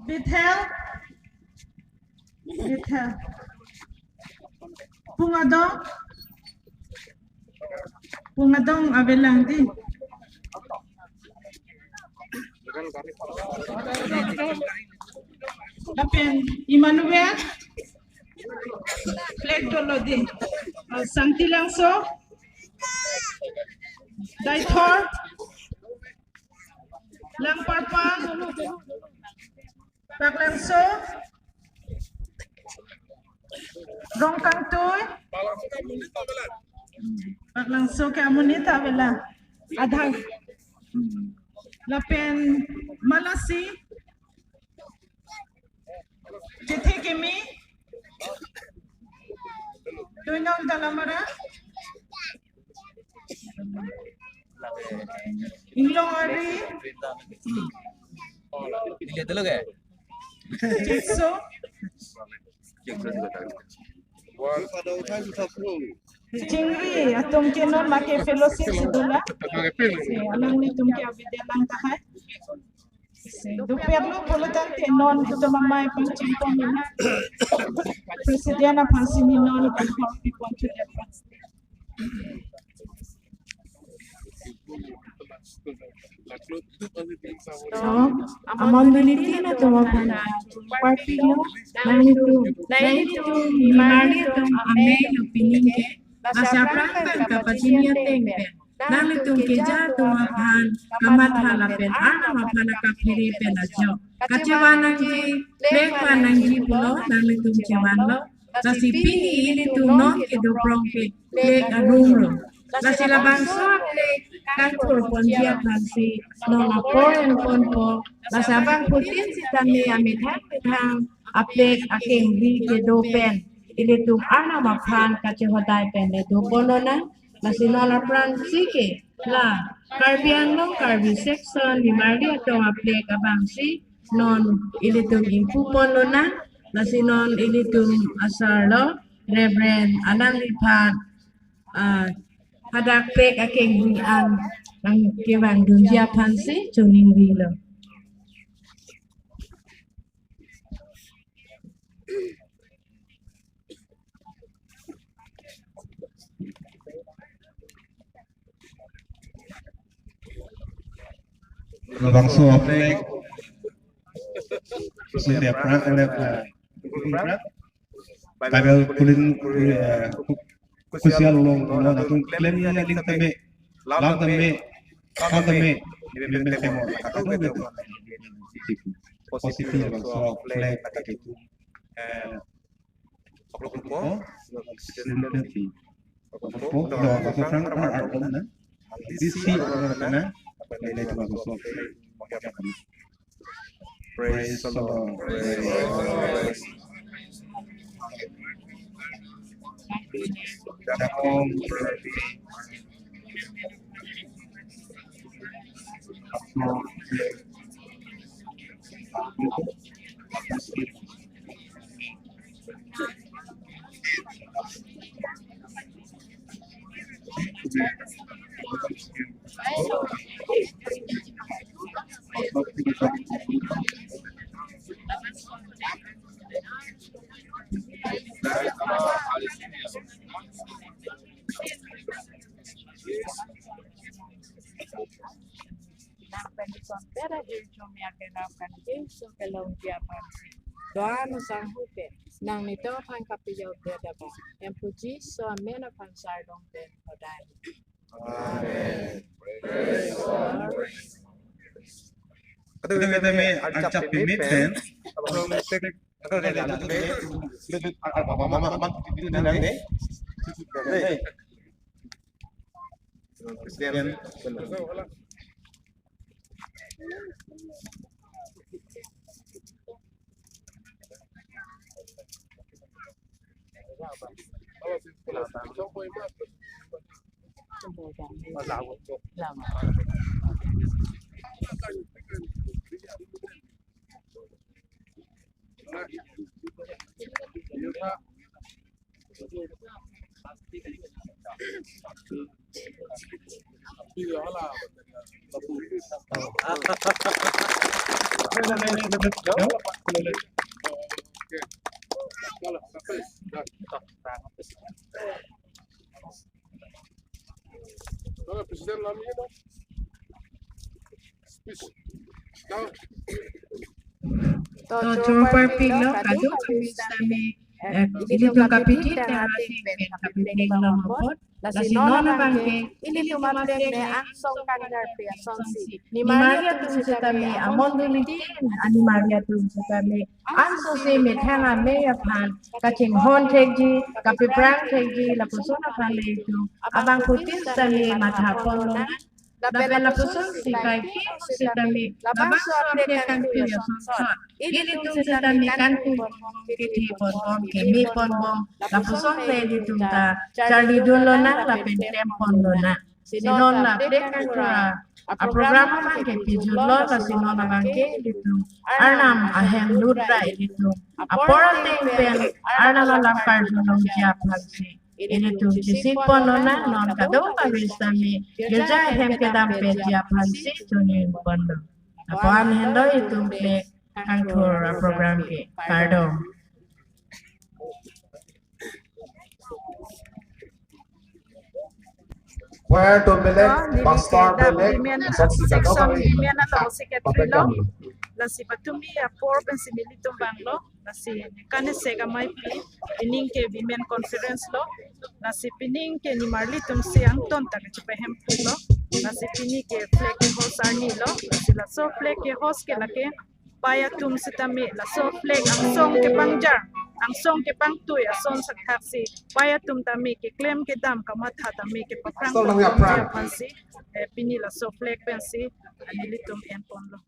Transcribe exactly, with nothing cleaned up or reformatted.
Bethel. Bethel. Pungadong. Pungadong avelang dei. Lapen Emmanuel. Flag dolo dei. Uh, Sangti Langso. Deithor. Langparpang. Paklangso. Rongkangtui. Paklangso ke amonit avelang. Adhang. Lapen Malasi. Chethe Kimi. Tuinong Dalamara. Inglong Ari. Dilihat dulu ke? Jekso. Chingri atum ke non make fellowship si dolang. Si alanglitum ke avedetlang tahai. Si dopiklo pulo tangte non itum amei pangchingkong ini. President aphan si ni non itum pipon chudet. So, amondoli tin atum aphan parpilo, nanglitum, nanglitum, nimarli atum amei lo pining ke, lasi aphrang pen kapachini ateng pen, nanglitum keja atum aphan, kamatha lapen Arnam aphan akaphere pen ajok kachevan nangji, flag van nangji pulo, nanglitum chevanlo, lasi pini ilitum non kedo prong ke flag arong lo. Lasi labangso a-flag kangthur ponji aphan si non apor enponpo. Lasi abangphutin sitame amethang methang a-flag akengri kedo pen ilitum Arnam aphan kachehodai pen le dopon lonang. Lasi non aphrangsi ke la Karbi Anglong Karbi section nimarli atum a-flag abangsi non ilitum ingpupon lonang. Lasi non ilitum asar lo Reverend alangliphan, ah, hadak flag akengri an nangkevangdunji aphan si choningrilo. Labangso a-flag. So dia pernah ada, eh, Bible kuling, eh, kusial long, long atum klem aling tame, lam tame, kam tame, meme temo, atum temo. Positive, so flag, eh, Oklopon, Oklopon, Oklopon, Oklopon, Oklopon, Oklopon, Oklopon. Praise the Lord. Praise the Lord. Nang pen sonpera hirjume akenam kan Jisu kelongji aphansi doan sanghu pen nang nelitum aphan kapajok det abang, Hemphu Jisu amen aphan sardong pen hodai. Amen. Praise the Lord. Kata kata me archap pemit pen. Christian. President Lamia, no? Speech. Now, To choro parpiklo, kadokave sitame, eh, ilitum kapithi teng ating pen kapipleng long apot. Lasi non abangke, ilitum apleng me angsong kangjarpi asonsi. Nimarli atum sitame amondoli tin, animarli atum sitame angsong si methang amei aphan kachinghon thekji, kapeprang thekji, lapuson aphan le itum abangphutin sitame matha ponlonang. Lapen lapuson si kaike sitame labangso apleng kangtui asonson, ilitum sitame kangtui ponbom, kithi ponbom, keme ponbom, lapuson le ilitum ta charlidunlonang lapen klem ponlonang. Si non la apleng kangthur aprogram abangke pijutlo, lasi non abangke ilitum Arnam ahem lut ra ilitum apor ateng pen Arnam alam karjulongji aphansi ilitum chesik ponlonang. Non kadokave sitame girja ahem kedam peji aphansi choningri ponlo. Lapu-an henlo itum apleng kangthur aprogram ke. Kardom. Choir atum belek, pastor belek, section women along secretary lo. Lasi patumi apor pensi nelitum vanglo. Lasi kanese kamai pi, pining ke women conference lo. Lasi pining ke nimarli atum si angton ta kachepahem pulo. Lasi pini ke flag ke host arni lo. Lasi laso flag ke host ke lake pei atum sitame laso flag angsong kepangjar, angsong kepangtui ason sakthaksi pei atum tame keklem kedam kamatha tame kepaprang aphansi, eh, pini laso flag pensi, eh, nelitum en ponlo.